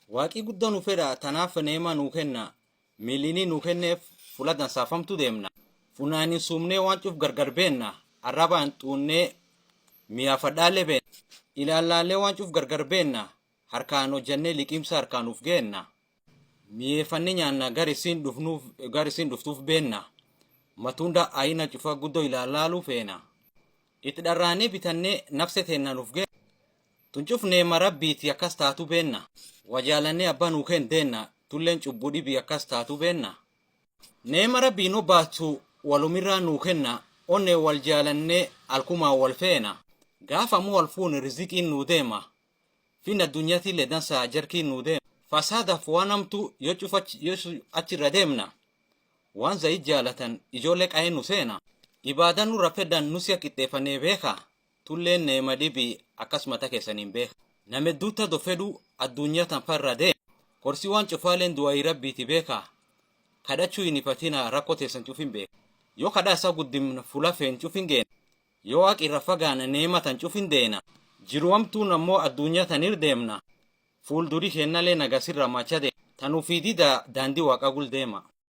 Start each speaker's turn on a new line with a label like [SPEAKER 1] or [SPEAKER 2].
[SPEAKER 1] Waaqii guddoo nu fedha tanaaf neema nuu kenna miiliinii nuu kenneef fula dansaafamtu deemna. Funaaniin suumnee waan cuf gargar beenna arrabaan xuunnee miyaafadhaallee beenna. Ilaallaallee waan cuf gargar beenna harkaan hojjannee liqimsa harkaan uf geenna. Miyeeffanne nyaanna gar isiin dhufnuuf gar isiin dhuftuuf beenna. Matunda aina cufa guddoo ilaallaaluu feena. Itti dharraanee bitannee nafse teenna nuuf geenna. Tun cuf neema Rabbiiti akkas taatu beenna. Wa jaalannee abbaa nuu kenn deenna tulleen cubbu dhibii akkas taatu beenna. Neema Rabbii nu baattu walumirraa nuu kenna onnee wal jaalannee alkumaan wal feena. Gaafa ammoo wal fuune riziqiin nuu deema fin addunyatiille dansaa jarkiin nuu deema. Fasaadaaf waan hamtuu yoo cuf achirra deemna waan zayit jaalatan ijoollee qayee nu seena. Ibaadaa nurra fedhan nu si'a qixxeeffannee beeka Tulleen neema dhibi akkas mata keessaniin beeka. Nam hedduutta do fedhu addunyaa tan farra deema. Korsi waan cufaaleen du'aa'ii Rabbiiti beeka. Kadhachuu hin hifatina rakko teessan cufin beeka. Yoo kadhaa isaa guddimna fula feen cufin geena. Yoo Waaqi irra fagaana neema tan cufin deena. Jiru hamtuun ammoo addunyaa tan ir deemna. Fuulduri keennalee nagasirra macha deema. Tan ufii dida daandii Waaqaa gul deema.